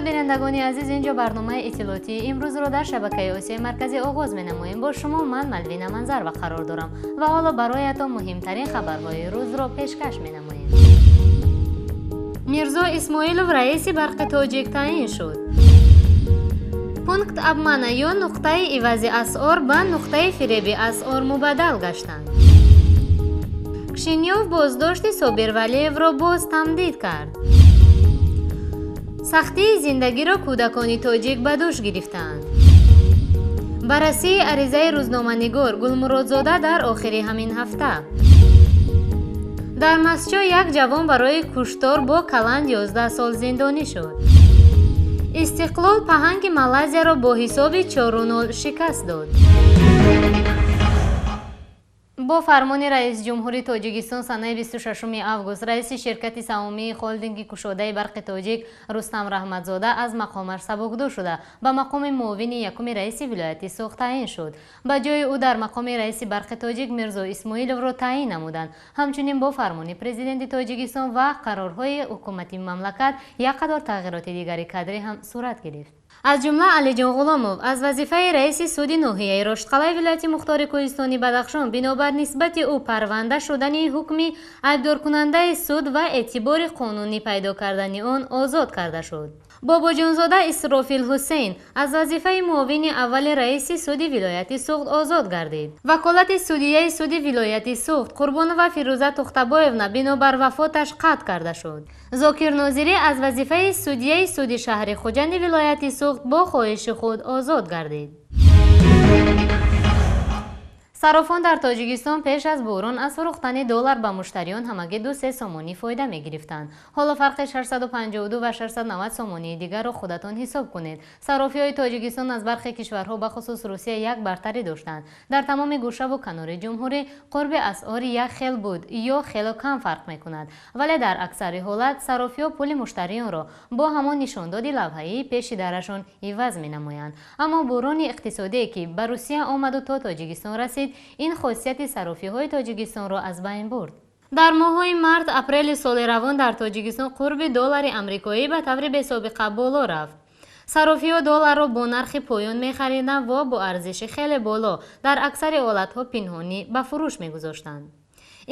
Дуруд, бинандагони азиз! Инҷо барномаи иттилоотии имрӯзро дар шабакаи Осиёи Марказӣ оғоз менамоем. Бо шумо ман, Малвина Манзарова, қарор дорам ва ҳоло бароятон муҳимтарин хабарҳои рӯзро пешкаш менамоем. Мирзо Исмоилов раиси Барқи Тоҷик таъин шуд. Пункт обмена ё нуқтаи ивази асъор ба нуқтаи фиреби асъор мубаддал гаштанд. Кишинёв боздошти Собир Валиевро боз тамдид кард. Сахтии зиндагиро кӯдакони тоҷик ба дӯш гирифтаанд. Баррасии аризаи рӯзноманигор Гулмуродзода дар охири ҳамин ҳафта. Дар Мастчоҳ як ҷавон барои куштор бо каланд 11 сол зиндонӣ шуд. Истиқлол Паҳанги Малайзияро бо ҳисоби 4-0 шикаст дод. Бо фармони раисҷумҳури Тоҷикистон санаи 26 август раиси ширкати саҳомии холдинги кушодаи Барқи Тоҷик Рустам Раҳматзода аз мақомаш сабукдӯш шуда, ба мақоми муовини якуми раиси вилояти Суғд таъин шуд. Ба ҷои ӯ дар мақоми раиси Барқи Тоҷик Мирзо Исмоиловро таъин намуданд. Ҳамчунин бо фармони Президенти Тоҷикистон ва қарорҳои ҳукумати мамлакат як қатор тағйироти дигари кадрӣ ҳам сурат гирифт. Аз ҷумла, Алиҷон Ғуломов аз вазифаи раиси суди ноҳияи Роштқалаи вилояти мухтори кӯҳистони Бадахшон бинобар нисбати ӯ парванда шудани ҳукми айбдоркунандаи суд ва эътибори қонунӣ пайдо кардани он озод карда шуд. Бобоҷонзода Исрофил Ҳусейн аз вазифаи муовини аввали раиси суди вилояти Суғд озод гардид. Ваколати судияи суди вилояти Суғд Қурбонова Фирӯза Тухтабоевна бинобар вафоташ қатъ карда шуд. Зокир Нозирӣ аз вазифаи судияи суди шаҳри Хуҷанди вилояти Суғд бо хоҳиши худ озод гардид. Саррофон дар Тоҷикистон пеш аз буҳрон аз фурӯхтани доллар ба муштариён ҳамагӣ 2-3 сомонӣ фоида мегирифтанд. Ҳоло фарқи 652 ва 690 сомонии дигарро худатон ҳисоб кунед. Саррофиҳои Тоҷикистон аз бархе кишварҳо, бахусус Русия, як бартарӣ доштанд: дар тамоми гӯшаву канори ҷумҳурӣ қурби асъори як хел буд ё хело кам фарқ мекунад. Вале дар аксари ҳолат саррофиҳо пули муштариёнро бо ҳамон нишондоди лавҳаии пеши дарашон иваз менамоянд. Аммо буҳрони иқтисодие, ки ба Русия омаду то Тоҷикистон расид, ин хосияти саррофиҳои Тоҷикистонро аз байн бурд. Дар моҳҳои март, апрели соли равон дар Тоҷикистон қурби доллари амрикоӣ ба таври бесобиқа боло рафт. Саррофиҳо долларро бо нархи поён мехариданд ва бо арзиши хеле боло дар аксари ҳолатҳо пинҳонӣ ба фурӯш мегузоштанд.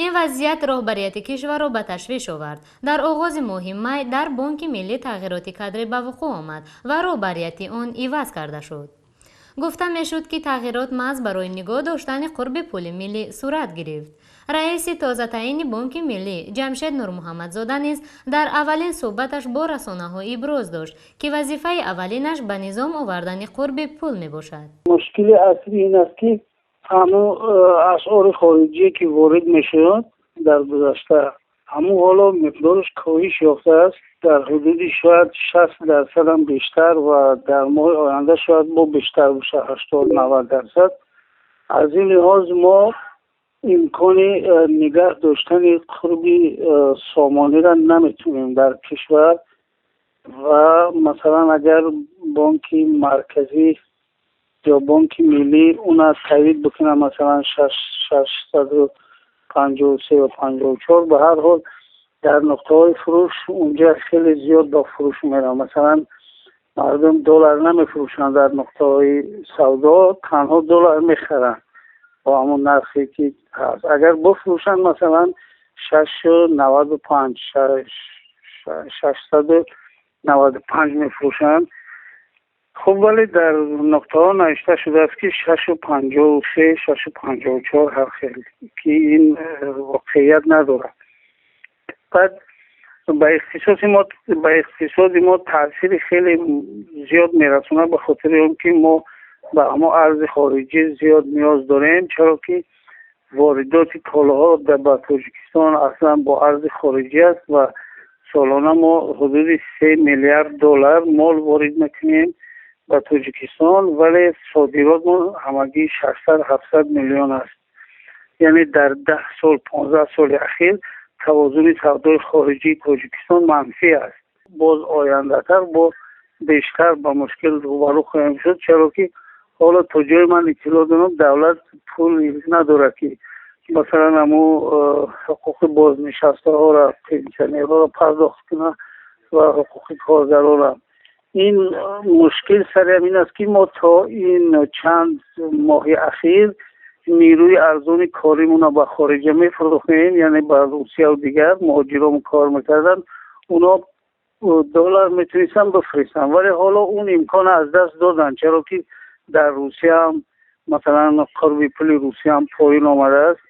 Ин вазъият роҳбарияти кишварро ба ташвиш овард. Дар оғози моҳи май дар Бонки Миллӣ тағйироти кадрӣ ба вуқӯъ омад ва роҳбарияти он иваз карда шуд. Гуфта мешуд, ки тағйирот маҳз барои нигоҳ доштани қурби пули миллӣ сурат гирифт. Раиси тозатаъини Бонки Миллӣ Ҷамшед Нурмуҳаммадзода низ дар аввалин суҳбаташ бо расонаҳо иброз дошт, ки вазифаи аввалинаш ба низом овардани қурби пул мебошад. Мушкили аслӣ ин аст, ки ҳамун асъори хориҷие, ки ворид мешавад дар гузашта, ҳамун ҳоло миқдораш коҳиш ёфтааст, дар ҳудуди шояд 60 дарсадам бештар ва дар моҳи оянда шояд бо бештар бошад, 80-90 дарсад. Аз ин лиҳоз мо имкони нигаҳ доштани қурби сомониро наметавонем дар кишвар. Ва масалан, агар Бонки Марказӣ ё Бонки Миллӣ уна таъид бикунад, масалан, 653 ё 54, ба ҳар ҳол дар нуқтаҳои фурӯш унҷа хеле зиёд ба фурӯш меравад. Масалан, мардум доллар намефурӯшанд, дар нуқтаҳои савдо танҳо доллар мехаранд бо ҳамон нархе, ки ҳаст. Агар бифурӯшанд, масалан, 6,95, 695 мефурӯшанд. Хуб, вале дар нуқтаҳо навишта шудааст, ки 6,53, 6,54, ҳар хел, ки ин воқеият надорад. Баъд ба иқтисоди мо таъсири хеле зиёд мерасонад, ба хотири он ки мо ба ҳамон арзи хориҷӣ зиёд ниёз дорем, чаро ки воридоти колоҳо ба Тоҷикистон аслан бо арзи хориҷӣ аст ва солона мо ҳудуди 3 миллиард доллар мол ворид мекунем ба Тоҷикистон, вале содиротмон ҳамагӣ 600-700 миллион аст. Яъне дар 10 сол, 15 соли ахир тавозуни савдои хориҷии Тоҷикистон манфӣ аст. Боз ояндатар бо бештар ба мушкил рӯбарӯ хоҳем шуд, чаро ки ҳоло то ҷое ман иттилоъ дорам, давлат пул надорад, ки масалан ҳамун ҳуқуқи бознишастаҳоро, пенсионерҳоро пардохт кунад ва ҳуқуқи коргаронро. Ин мушкил сари ҳамин аст, ки мо то ин чанд моҳи ахир нерӯи арзони коримонро ба хориҷа мефурӯхтем, яъне ба Русия ва дигар муҳоҷирон кор мекарданд. Онҳо доллар метавонистанд бифиристанд, вале ҳоло он имкон аз даст доданд, чаро ки дар Русия ҳам масалан қурби пули Русия ҳам поён омадааст.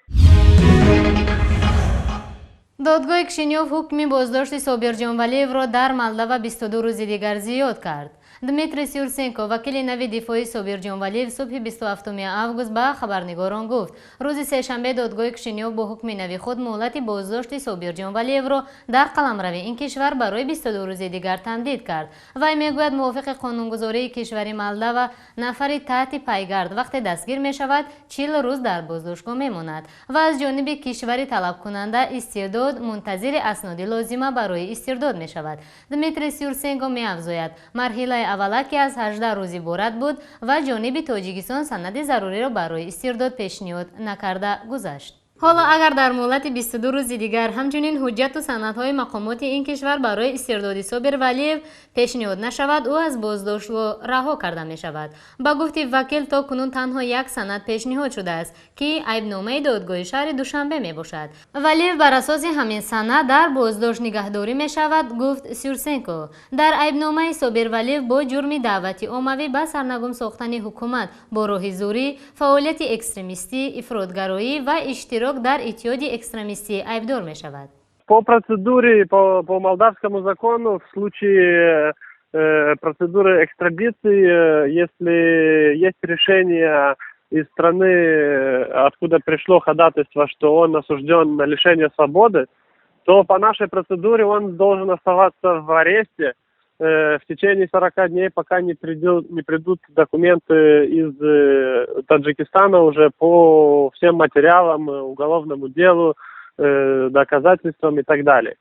Додгоҳи Кишинёв ҳукми боздошти Собирҷон Валиевро дар Молдова 22 рӯзи дигар зиёд кард. Дмитрий Сюрсенко, вакили нави дифои Собирҷон Валиев, субҳи 27 август ба хабарнигорон гуфт: рӯзи сешанбе додгоҳи Кишинёв бо ҳукми нави худ муҳлати боздошти Собирҷон Валиевро дар қаламрави ин кишвар барои 22 рӯзи дигар тамдид кард. Вай мегӯяд, мувофиқи қонунгузории кишвари Молдова нафари таҳти пайгард вақте дастгир мешавад, 40 рӯз дар боздоштгоҳ мемонад ва аз ҷониби кишвари талабкунанда истирдод мунтазири асноди лозима барои истирдод мешавад. Дмитрий Сюрсенко меафзояд, марҳилаи аввала, ки аз 18 рӯз иборат буд ва ҷониби Тоҷикистон санади заруриро барои истирдод пешниҳод накарда гузашт. Ҳоло агар дар муҳлати 22 рӯзи дигар ҳамчунин ҳуҷҷату санадҳои мақомоти ин кишвар барои истирдоди Собир Валиев пешниҳод нашавад, ӯ аз боздоштгоҳ раҳо карда мешавад. Ба гуфти вакил, то кунун танҳо як санад пешниҳод шудааст, ки айбномаи додгоҳи шаҳри Душанбе мебошад. Валиев бар асоси ҳамин санад дар боздошт нигаҳдорӣ мешавад, гуфт Сюрсенко. Дар айбномаи Собир Валиев бо ҷурми даъвати оммавӣ ба сарнагум сохтани ҳукумат бо роҳи зӯрӣ, фаъолияти экстремистӣ, ифротгароӣ ва иштирок дар иттиҳоди экстремистӣ айбдор мешавад. По процедуре, по молдавскому закону, в случае процедуры экстрадиции, если есть решение из страны, откуда пришло ходатайство, что он осужден на лишение свободы, то по нашей процедуре он должен оставаться в аресте в течение 40 дней, пока не придут документы из Таджикистана уже по всем материалам, уголовному делу, доказательствам и так далее.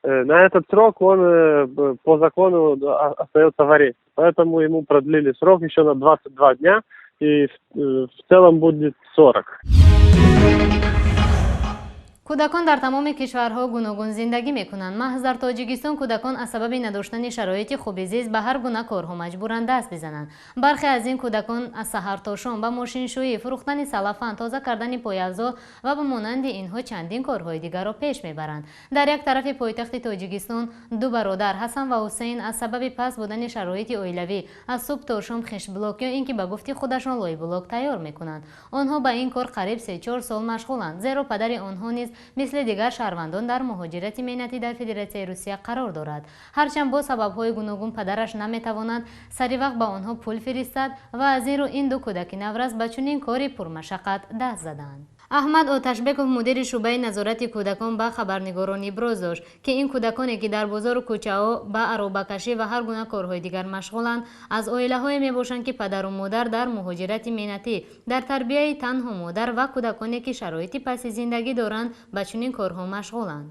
На этот срок он по закону остается в аресте. Поэтому ему продлили срок еще на 22 дня, и в целом будет 40. Кӯдакон дар тамоми кишварҳо гуногун зиндагӣ мекунанд. Маҳз дар Тоҷикистон кӯдакон аз сабаби надоштани шароити хуби зист ба ҳар гуна корҳо маҷбуранд даст бизананд. Бархе аз ин кӯдакон аз саҳар то шом ба мошиншӯӣ, фурӯхтани салафан, тоза кардани пойафзол ва ба монанди инҳо чандин корҳои дигарро пеш мебаранд. Дар як тарафи пойтахти Тоҷикистон ду бародар, Ҳасан ва Ҳусейн, аз сабаби паст будани шароити оилавӣ аз субҳ то шом хишблок ё ин ки ба гуфти худашон лойблок тайёр мекунанд. Онҳо ба ин кор қариб 3-4 сол машғуланд, зеро падари онҳо низ мисли дигар шаҳрвандон дар муҳоҷирати меҳнатӣ дар Федератсияи Русия қарор дорад. Ҳарчанд бо сабабҳои гуногун падараш наметавонад сари вақт ба онҳо пул фиристад ва аз ин рӯ ин ду кӯдаки наврас ба чунин кори пурмашаққат даст заданд. Аҳмад Оташбеков, мудири шӯъбаи назорати кӯдакон, ба хабарнигорон иброз дошт, ки ин кӯдаконе, ки дар бозору кӯчаҳо ба аробакашӣ ва ҳар гуна корҳои дигар машғуланд, аз оилаҳое мебошанд, ки падару модар дар муҳоҷирати меҳнатӣ, дар тарбияи танҳо модар ва кӯдаконе, ки шароити пасти зиндагӣ доранд, ба чунин корҳо машғуланд.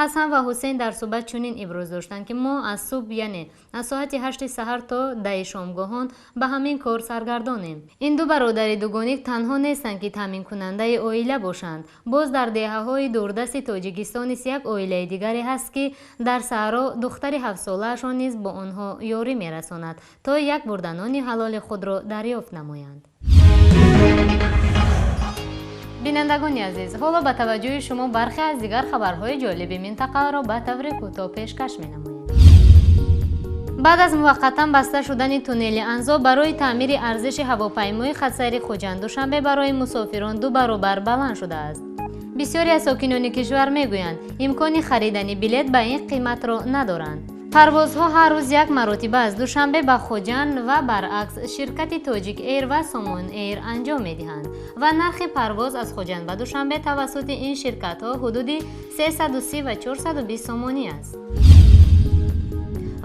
Ҳасан ва Ҳусейн дар суҳбат чунин иброз доштанд, ки мо аз субҳ, яъне аз соати 8 саҳар то 10 шомгоҳон ба ҳамин кор саргардонем. Ин ду бародари дугоник танҳо нестанд, ки таъминкунандаи оила бошанд. Боз дар деҳаҳои дурдасти Тоҷикистон низ як оилаи дигаре ҳаст, ки дар саҳро духтари 7-солаашон низ бо онҳо ёрӣ мерасонад, то як бурданони ҳалоли худро дарёфт намоянд. Бинандагони азиз, ҳоло ба таваҷҷӯҳи шумо бархе аз дигар хабарҳои ҷолиби минтақаро ба таври кӯтоҳ пешкаш менамоем. Баъд аз муваққатан баста шудани туннели Анзоб барои таъмири, арзиши ҳавопаймои хатсайри Хуҷанд Душанбе барои мусофирон ду баробар баланд шудааст. Бисёре аз сокинони кишвар мегӯянд, имкони харидани билет ба ин қиматро надоранд. Парвозҳо ҳар рӯз як маротиба аз Душанбе ба Хуҷанд ва баръакс ширкати Тоҷик Эйр ва Сомон Эйр анҷом медиҳанд ва нархи парвоз аз Хуҷанд ба Душанбе тавассути ин ширкатҳо ҳудуди 330 ва 420 сомонӣ аст.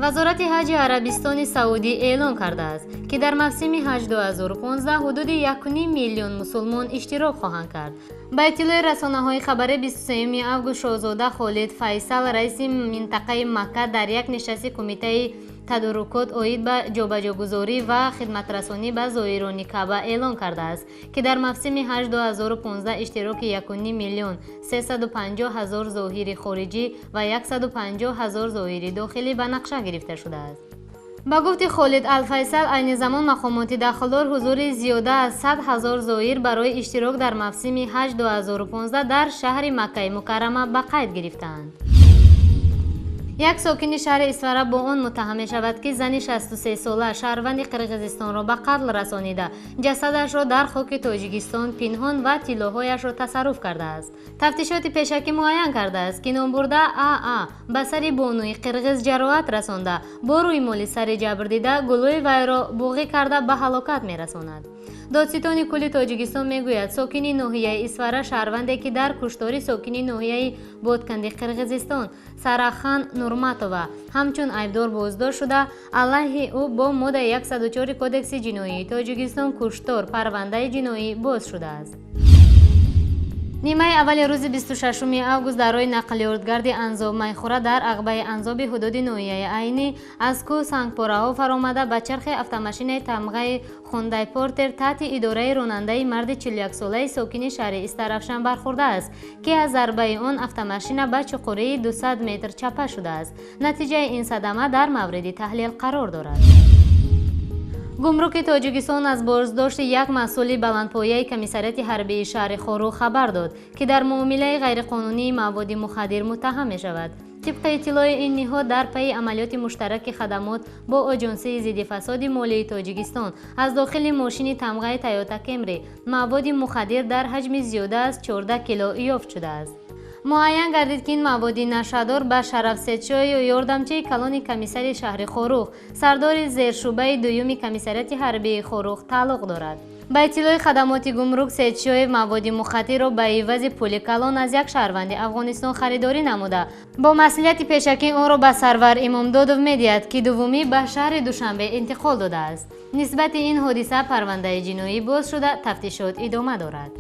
Вазорати ҳаҷи Арабистони Саудӣ эълон кардааст, ки дар мавсими ҳаҷ 2015 ҳудуди 1,5 миллион мусулмон иштирок хоҳанд кард. Ба иттилои расонаҳои хабарӣ, 23 август шоҳзода Холид Файсал, раиси минтақаи Макка, дар як нишасти кумитаи тадорукот оид ба ҷобаҷогузорӣ ва хидматрасонӣ ба зоирони Каъба эълон кардааст, ки дар мавсими ҳаҷ 2015 иштироки 1,5 миллион 350 ҳазор зоҳири хориҷӣ ва 150 ҳазор зоҳири дохилӣ ба нақша гирифта шудааст. Ба гуфти Холид Алфайсал, айни замон мақомоти дахлдор ҳузури зиёда аз 100 ҳазор зоир барои иштирок дар мавсими ҳаҷ 2015 дар шаҳри Маккаи Мукаррама ба қайд гирифтаанд. Як сокини шаҳри Исфара бо он муттаҳам мешавад, ки зани 63-сола шаҳрванди Қирғизистонро ба қатл расонида, ҷасадашро дар хоки Тоҷикистон пинҳон ва тиллоҳояшро тасарруф кардааст. Тафтишоти пешакӣ муайян кардааст, ки номбурда Аа ба сари бонуи қирғиз ҷароҳат расонда, бо рӯймоли сари ҷабрдида гулӯи вайро буғӣ карда ба ҳалокат мерасонад. Додситони кулли Тоҷикистон мегӯяд, сокини ноҳияи Исфара, шаҳрванде, ки дар куштори сокини ноҳияи Ботканди Қирғизистон Сарахан Нурматова ҳамчун айбдор боздошт шуда, алайҳи ӯ бо моддаи 104 Кодекси ҷиноии Тоҷикистон, куштор, парвандаи ҷиноӣ боз шудааст. Нимаи аввали рӯзи 26 август дар роҳи нақлиётгарди Анзоб Майхура дар ағбаи Анзоби ҳудуди ноҳияи Айнӣ аз кӯҳ сангпораҳо фаромада ба чархи автомашинаи тамғаи Хундай Портер таҳти идораи ронандаи марди 41-солаи сокини шаҳри Истаравшан бархӯрдааст, ки аз зарбаи он автомашина ба чуқурии 200 метр чапа шудааст. Натиҷаи ин садама дар мавриди таҳлил қарор дорад. Гумруки Тоҷикистон аз боздошти як масъули баландпояи комиссариати ҳарбии шаҳри Хоруғ хабар дод, ки дар муомилаи ғайриқонунии маводи мухаддир муттаҳам мешавад. Тибқи иттилои ин ниҳод, дар пайи амалиёти муштараки хадамот бо Оҷонсии зидди фасоди молии Тоҷикистон аз дохили мошини тамғаи Тойота Кемри маводи мухаддир дар ҳаҷми зиёда аз 14 кило ёфт шудааст. Муайян гардид, ки ин маводи нашъадор ба Шараф Сетшоев, ёрдамчии калони комиссари шаҳри Хоруғ, сардори зершӯъбаи дуюми комиссариати ҳарбии Хоруғ тааллуқ дорад. Ба иттилои хадамоти гумрук, Сетшоев маводи мухаддирро ба ивази пули калон аз як шаҳрванди Афғонистон харидорӣ намуда, бо маслиҳати пешакӣ онро ба Сарвар Имомдодов медиҳад, ки дуввумӣ ба шаҳри Душанбе интиқол додааст. Нисбати ин ҳодиса парвандаи ҷиноӣ боз шуда, тафтишот идома дорад.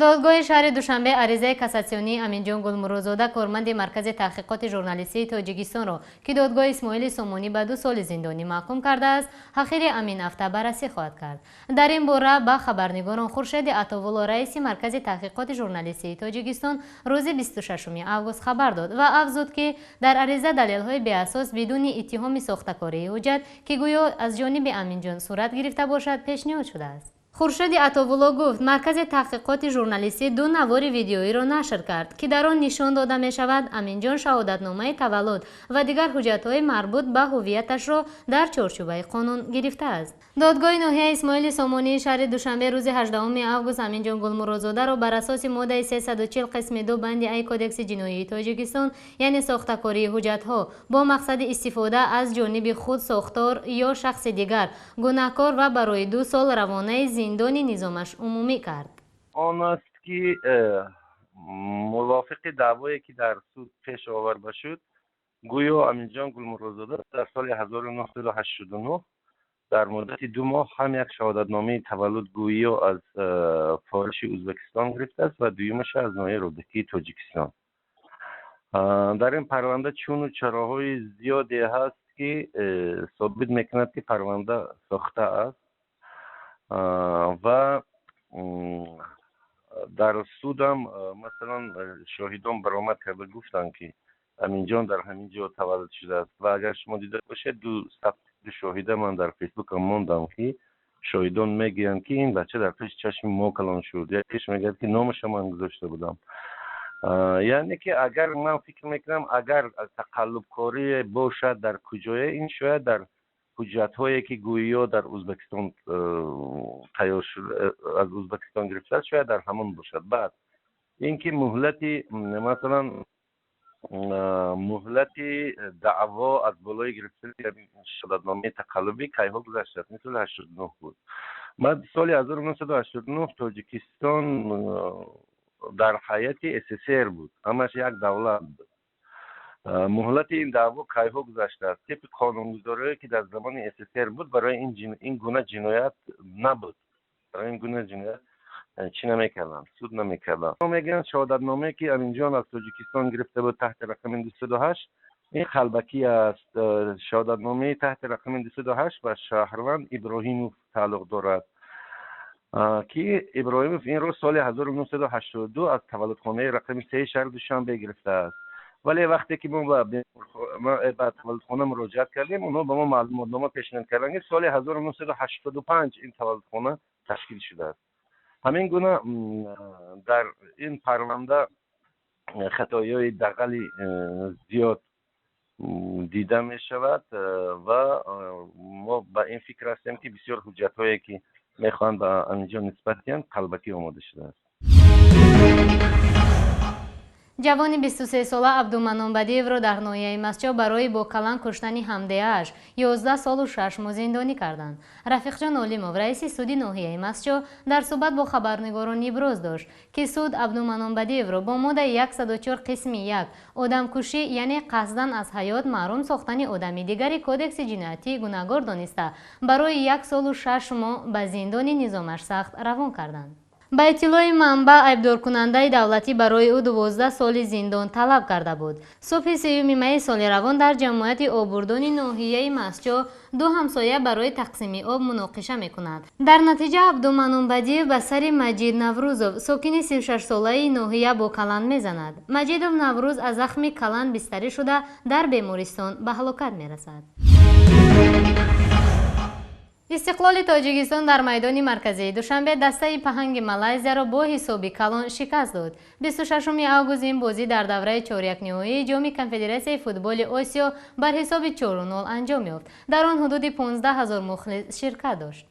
Додгоҳи шаҳри Душанбе аризаи кассатсионии Аминҷон Гулмуродзода, корманди Маркази таҳқиқоти журналистии Тоҷикистонро, ки додгоҳи Исмоили Сомонӣ ба 2 соли зиндонӣ маҳкум кардааст, охири ҳамин ҳафта баррасӣ хоҳад кард. Дар ин бора ба хабарнигорон Хуршеди Атовулло, раиси Маркази таҳқиқоти журналистии Тоҷикистон, рӯзи 26 август хабар дод ва афзуд, ки дар ариза далелҳои беасос, бидуни иттиҳоми сохтакории ҳуҷҷат, ки гӯё аз ҷониби Аминҷон сурат гирифта бошад, пешниҳод шудааст. Хуршеди Атовулло гуфт, Маркази таҳқиқоти журналистӣ ду навори видеоиро нашр кард, ки дар он нишон дода мешавад, Аминҷон шаҳодатномаи таваллуд ва дигар ҳуҷҷатҳои марбут ба ҳуввияташро дар чорчӯбаи қонун гирифтааст. Додгоҳи ноҳияи Исмоили Сомонии шаҳри Душанбе рӯзи 18 август Аминҷон Гулмуродзодаро бар асоси моддаи 340 қисми 2 банди А Кодекси ҷиноии Тоҷикистон, яъне сохтакории ҳуҷҷатҳо бо мақсади истифода аз ҷониби худ, сохтор ё шахси дигар, гунаҳкор ва барои 2 сол равонаи зиндони низомаш умумӣ кард. Он аст, ки мувофиқи даъвое, ки дар суд пеш оварда шуд, гӯё Аминҷон Гулмуродзода дар соли 1989 дар муддати 2 моҳ ҳам як шаҳодатномаи таваллуд гӯё аз Фориши Ӯзбекистон гирифтааст ва дуюмаша аз ноҳияи Рӯдакии Тоҷикистон. Дар ин парванда чуну чароҳои зиёде ҳаст, ки собит мекунад, ки парванда сохта аст, ва дар судам, масалан, шоҳидон баромад карда гуфтанд, ки Аминҷон дар ҳамин ҷо таваллуд шудааст. Ва агар шумо дида бошед, ду сабт, ду шоҳида ман дар Фейсбукам мондам, ки шоҳидон мегӯянд, ки ин бача дар пеши чашми мо калон шуд. Якеш мегӯяд, ки номаша ман гузошта будам. Яъне ки агар, ман фикр мекунам, агар тақаллубкорие бошад, дар куҷое ин шояд дар ҳуҷҷатҳое, ки гӯё дар Ӯзбекистон тайёр шуда, аз Ӯзбекистон гирифтааст, шояд дар ҳамон бошад. Баъд ин ки муҳлати, масалан, муҳлати даъво аз болои гирифтани шаҳодатномаи тақаллубӣ кайҳо гузаштааст? Ин соли 89 буд. Баъд соли 1989 Тоҷикистон дар ҳайати СССР буд, ҳамаш як давлат буд. Муҳлати ин даъво кайҳо гузаштааст? Тибқи қонунгузориҳое, ки дар замони СССР буд, барои ин гуна ҷиноят набуд, барои ин гуна ҷиноят чӣ намекарданд, суд намекарданд. Мегӯянд, шаҳодатномае, ки Аминҷон аз Тоҷикистон гирифта буд таҳти рақами 208, ин қалбакӣ аст. Шаҳодатномаи таҳти рақами 208 ба шаҳрванд Иброҳимов тааллуқ дорад, ки Иброҳимов инро соли 1982 аз таваллудхонаи рақами сеи шаҳри Душанбе гирифтааст. Вале вақте ки мо ба таваллудхона муроҷиат кардем, онҳо ба мо маълумотнома пешниҳод карданд, ки соли 1985 ин таваллудхона ташкил шудааст. Ҳамин гуна дар ин парванда хатоиҳои дағали зиёд дида мешавад ва мо ба ин фикр ҳастем, ки бисёр ҳуҷҷатҳое, ки мехоҳанд ба анҷом нисбат диҳанд, қалбакӣ омода шудааст. Ҷавони 23-сола Абдуманнон Бадиевро дар ноҳияи Мастчоҳ барои бо каланд куштани ҳамдеҳааш 11 солу 6 моҳ зиндонӣ карданд. Рафиқҷон Олимов, раиси суди ноҳияи Мастчоҳ, дар суҳбат бо хабарнигорон иброз дошт, ки суд Абдуманнон Бадиевро бо моддаи 104 қисми 1 одамкушӣ, яъне қасдан аз ҳаёт маҳрум сохтани одами дигари Кодекси ҷиноятӣ гунаҳгор дониста, барои 1 солу 6 моҳ ба зиндони низомаш сахт равон карданд. Ба иттилои манбаъ, айбдоркунандаи давлатӣ барои ӯ 12 соли зиндон талаб карда буд. Субҳи 3 майи соли равон дар ҷамоати Обурдони ноҳияи Мастчоҳ ду ҳамсоя барои тақсими об муноқиша мекунанд. Дар натиҷа Абдуманнон Бадиев ба сари Маҷид Наврӯзов, сокини 36-солаи ноҳия, бо каланд мезанад. Маҷидов Наврӯз аз захми каланд бистарӣ шуда, дар бемористон ба ҳалокат мерасад. Истиқлоли Тоҷикистон дар майдони марказии Душанбе дастаи Паҳанги Малайзияро бо ҳисоби калон шикаст дод. 26 август ин бозӣ дар давраи чорякниҳоии Ҷоми Конфедератсияи футболи Осиё бар ҳисоби 4-0 анҷом ёфт. Дар он ҳудуди 15 ҳазор мухлис ширкат дошт.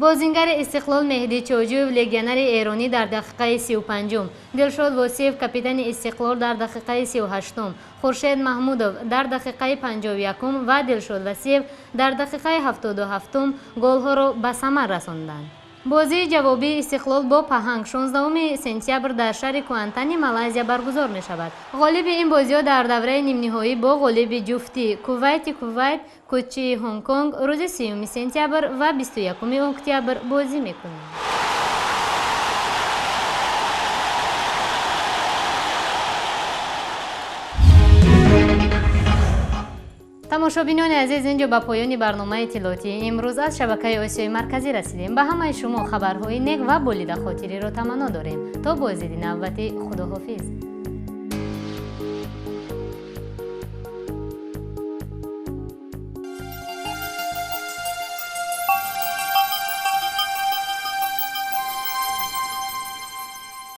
Бозингари Истиқлол Меҳдӣ Чоҷуев, легионари эронӣ, дар дақиқаи 35-ум, Дилшод Восиев, капитани Истиқлол, дар дақиқаи 38-ум, Хуршед Маҳмудов дар дақиқаи 51-ум ва Дилшод Васиев дар дақиқаи 77-ум голҳоро ба самар расонданд. Бозии ҷавобии Истиқлол бо Паҳанг 16 сентябр дар шаҳри Куантани Малайзия баргузор мешавад. Ғолиби ин бозиҳо дар давраи нимниҳоӣ бо ғолиби ҷуфтӣ Кувайти Кувайт, Куччии Ҳонгконг рӯзи 3 сентябр ва 21 октябр бозӣ мекунанд. Тамошобинони азиз, инҷо ба поёни барномаи иттилоотии имрӯз аз шабакаи Осиёи Марказӣ расидем. Ба ҳамаи шумо хабарҳои нек ва болидахотириро таманно дорем. То боздиди навбатӣ, худоҳофиз.